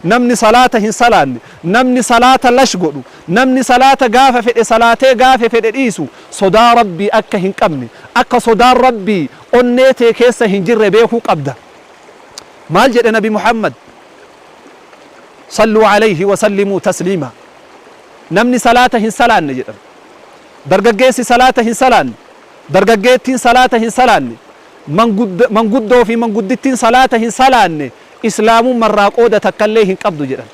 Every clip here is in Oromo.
Namni salaata hin salaanne, namni salaata lash godhu, namni salaata gaafa fedhe salaatee gaafe fedhe dhiisu, sodaa Rabbii akka hin qabne, akka sodaan Rabbii onnee tee keessa hin jirre beekuu qabda. Maal jedhe Nabi Muhammad? Salluu alayhi wa sallimuu tasliimaa. Namni salaata hin salaanne jedhan. Dargaggeessi salaata hin salaanne, dargaggeettiin salaata hin salaanne, manguddoo fi manguddittiin salaata hin salaanne islaamummarraa qooda takkallee hin qabdu jedhan.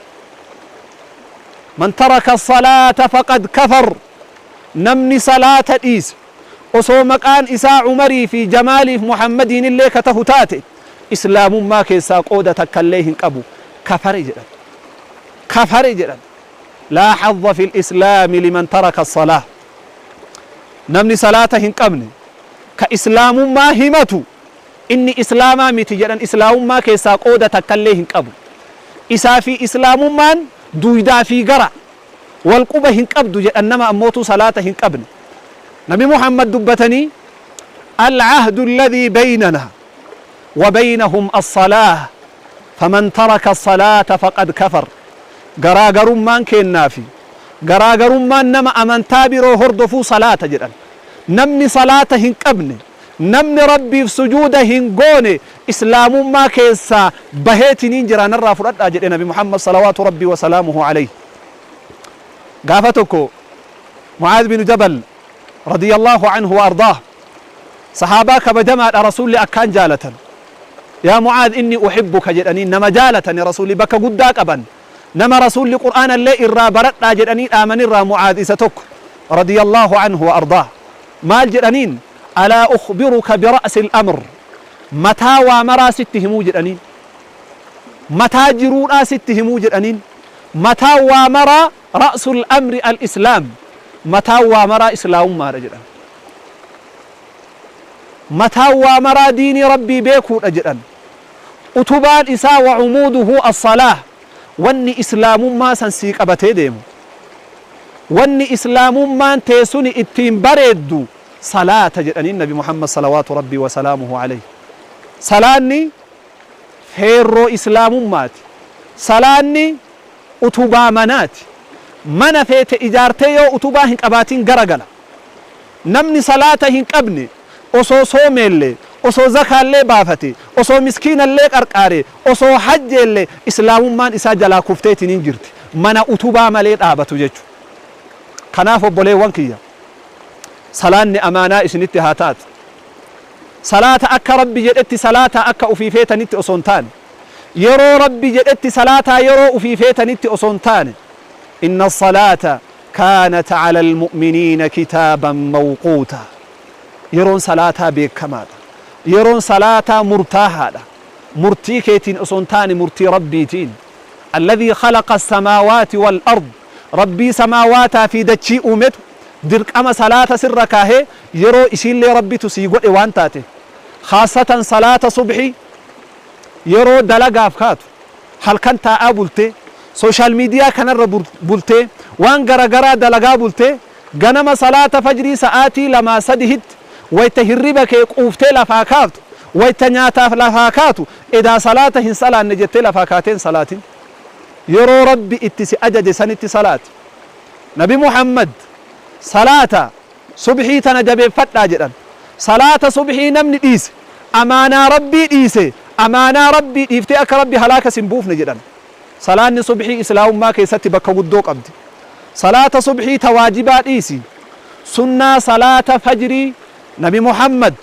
Man taraka salaata faqad kafar. Namni salaata dhiise osoo maqaan isaa Umarii fi Jamaaliif Muhammadiin illee ka tahu taate islaamummaa keessaa qooda takkallee hin qabu, kafare jedhan. Kafare jedhan. Laa hadha fil islaami liman taraka salaah. Namni salaata hin qabne ka islaamummaa himatu inni islaamaa miti jedhan, islaamummaa keessaa qooda takkallee hin qabu. Isaa fi islaamummaan duuydaa fi gara wal quba hin qabdu jedhan nama ammootuu salaata hin qabne. Nabi Muhammad dubbatanii, Al-ahdu alladhii baynanaa wa baynahum as-salaah faman taraka as-salaata faqad kafar. Garaagarummaan keennaa fi garaagarummaan nama amantaa biroo hordofuu salaata jedhan. Namni salaata hin qabne, namni Rabbiif sujuuda hin goone islaamummaa keessaa baheetiniin jira, narraa fudhadhaa jedhe Nabi Muhammad salawaatu Rabbii wa salaamuhu alayhi. Gaafa tokko Mu'aaz bin Jabal radiyallahu anhu wa ardaah, sahaabaa kabajamaadha, Rasuulli akkaan jaalatan. Yaa Mu'aaz, inni uhibbuka jedhaniin. Nama jaalatani Rasuulli bakka guddaa qaban, nama Rasuulli Qur'aanallee irraa baradhaa jedhanii dhaamanirraa Mu'aaz isa tokko radiyallahu anhu wa ardaah. Maal jedhaniin? Alaa ukhbiruka bira'sil amr, mataa waa maraa sitti himuu jedhaniin, mataa jiruudhaa sitti himuu jedhaniin. Mataa waa maraa, ra'sul amri al-islaam, mataa waa maraa islaamummaadha jedhan. Mataan waa maraa diinii Rabbii beekuudha jedhan. Utubaan isaa, wa umuuduhu as-salaah, wanni islaamummaa san sii qabatee deemu, wanni islaamummaan tee suni ittiin bareeddu salaata jedhaniin Nabi Muhammad salawaatu Rabbii wa salaamuhu alayhi. Salaanni feerroo islaamummaati. Salaanni utubaa manaati. Mana feete ijaartee yoo utubaa hin qabaatin garagala. Namni salaata hin qabne osoo soomeellee, osoo zakaallee baafate, osoo miskiinallee qarqaare, osoo hajjeellee, islaamummaan isaa jalaa kufteetiniin jirti. Mana utubaa malee dhaabatu jechu. Kanaaf obboleewwan kiyya, salaanni amaanaa isinitti haa taatu. Salaata akka Rabbi jedhetti salaataa, akka ufii feetanitti osoo hin taane. Yeroo Rabbi jedhetti salaataa, yeroo ufii feetanitti osoo hin taane. Inna salaata kaanat alal mu'miniina kitaaban mawquutaa. Yeroon salaataa beekamaadha. Yeroon salaataa murtaahaadha. Murtii keetiin osoo hin taane murtii Rabbiitiin. Alladhii khalaqa as-samaawaati wal ard. Rabbii samaawaataa fi dachii uumetu dirqama salaata sirra kaahee yeroo isiillee Rabbitu sii godhe waan taateef. Khaassatan salaata subhii yeroo dalagaaf kaatu, halkan taa'aa bultee, social media kanarra bultee, waan garagaraa dalagaa bultee, ganama salaata fajrii sa'aatii lamaa sadihitti wayta hirriba kee quuftee lafaa kaaftu, wayta nyaataaf lafaa kaatu, edaa salaata hin salaanne jettee lafaa kaatee hin salaatin. Yeroo Rabbi itti si ajaje sanitti salaati. Nabi Muhammad salaata subhii tana jabeeffadhaa jedhan. Salaata subhii namni dhiise amaanaa Rabbii dhiise, amaanaa Rabbii dhiiftee akka Rabbi halaaka sin buufne jedhan. Salaanni subhii islaamummaa keessatti bakka guddoo qabdi. Salaata subhii ta waajibaa dhiisi, sunnaa salaata fajrii Nabi Muhammad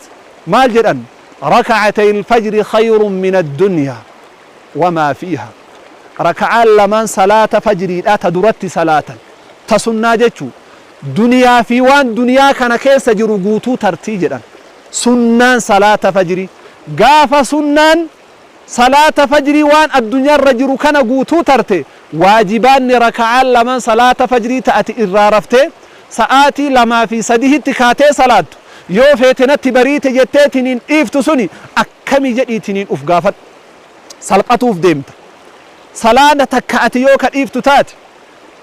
maal jedhan? Raka'atayil fajri khayrun mina addunyaa wamaa fiihaa. Raka'aan lamaan salaata fajriidhaa ta duratti salaatan, ta sunnaa jechuu, duniyaa fi waan duniyaa kana keessa jiru guutuu tartii jedhan. Sunnaan salaata fajrii gaafa sunnaan salaata fajrii waan addunyaarra jiru kana guutuu tarte, waajibaanni raka'aan lamaan salaata fajrii ta ati irraa raftee sa'aatii 2 fi 3tti kaatee salaattu, yoo feete natti bariite jetteetiniin dhiiftu suni akkami jedhiitiniin uf gaafadhu. Salphatuuf deemta. Salaata takka ati yoo ka dhiiftu taate,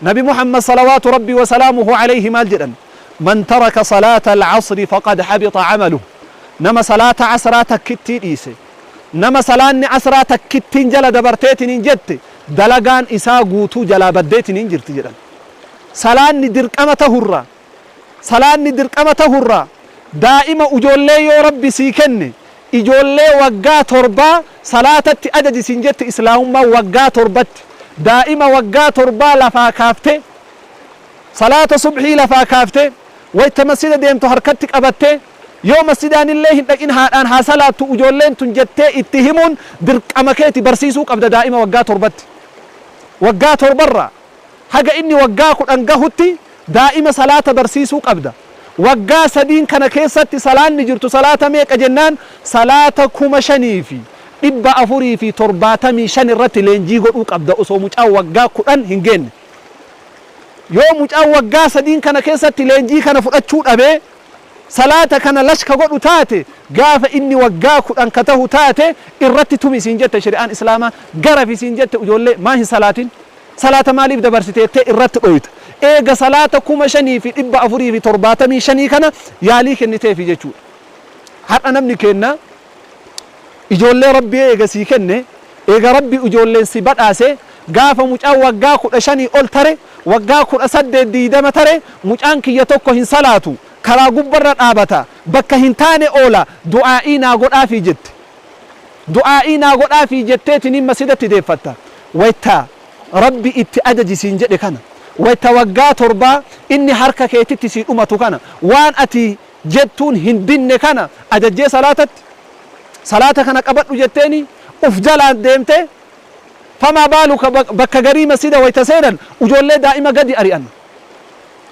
Nabi Muhammad salawaatu Rabbii wa salaamuhu alayhi maal jedhan? Man taraka salaata al-asri faqad habita amaluhu. Nama salaata asraa takkittii dhiise, nama salaanni asraa takkittiin jala dabarteetiniin jette, Dalagaan isaa guutuu jalaa baddeetiniin jirti jedhan. Salaanni dirqama tahurraa, salaanni dirqama tahurraa daa'ima ujoollee yoo Rabbi sii kenne ijoollee waggaa torbaa salaatatti ajaji siin jetti islaamummaan. Waggaa 7tti daa'ima waggaa 7 lafaa kaaftee, salaata subhii lafaa kaaftee, wayta masjida deemtu harkatti qabattee, yoo masjidaanillee hin dhaqin haadhaan haa salaattu ujoolleen tun jettee itti himuun dirqama keeti. Barsiisuu qabda daa'ima waggaa 7tti. Waggaa 7rraa haga inni waggaa 10 gahutti daa'ima salaata barsiisuu qabda. Waggaa 3n kana keessatti salaanni jirtu salaata meeqa jennaan, salaata 5475 irratti leenjii godhuu qabda osoo mucaan waggaa 10 hin geenne. Yoo mucaan waggaa 3n kana keessatti leenjii kana fudhachuu dhabee, salaata kana lashka godhu taate, gaafa inni waggaa 10 ka tahu taate irratti tumi siin jette shari'aan islaamaa. Garafi siin jette. Ijoollee maa hin salaatin, salaata maaliif dabarsite jettee irratti dhoyta. Eega salaata 5475 kana yaalii kenniteefi jechuudha. Har'a namni keenna ijoollee Rabbi eega sii kenne, eega Rabbi ijoolleen si badhaase, gaafa mucaan waggaa 15 ol tare, waggaa 18, 20 tare, mucaan kiyya tokko hin salaatu, karaa gubbarra dhaabata, bakka hin taane oola, du'aa'ii naa godhaafii jette. Du'aa'ii naa godhaafii jetteetiniin masjidatti deeffatta. Wayta Rabbi itti ajaji siin jedhe kana, wayta waggaa 7 inni harka keetitti sii dhumatu kana, waan ati jettuun hin dinne kana ajajjee salaatatti, salaata kana qabadhu jetteeni uf jalaan deemte, famaa baaluka bakka garii masjida wayta seenan ujoollee daa'ima gadi ari'an.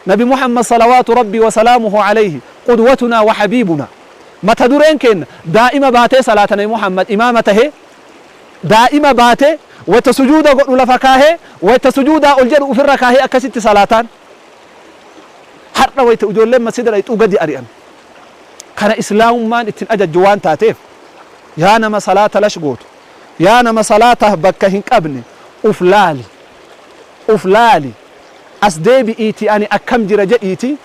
Nabi Muhammad salawaatu Rabbii wa salaamuhu alayhi, qudwatunaa wa habiibunaa, mata dureen keenna, daa'ima baatee salaata. Nabi Muhammad imaama tahee daa'ima baatee, wayta sujuuda godhu lafa kaahee, wayta sujuudaa ol jedhu ufirra kaahee akkasitti salaataan. Har'a wayta ijoolleen masjida dhayxuu gadi ari'an. Kana islaamummaan ittiin ajajju waan taateef, yaa nama salaata lash gootu, yaa nama salaataaf bakka hin qabne, uf laali, uf laali, as deebi'iitii ani akkam jira jedhiiti.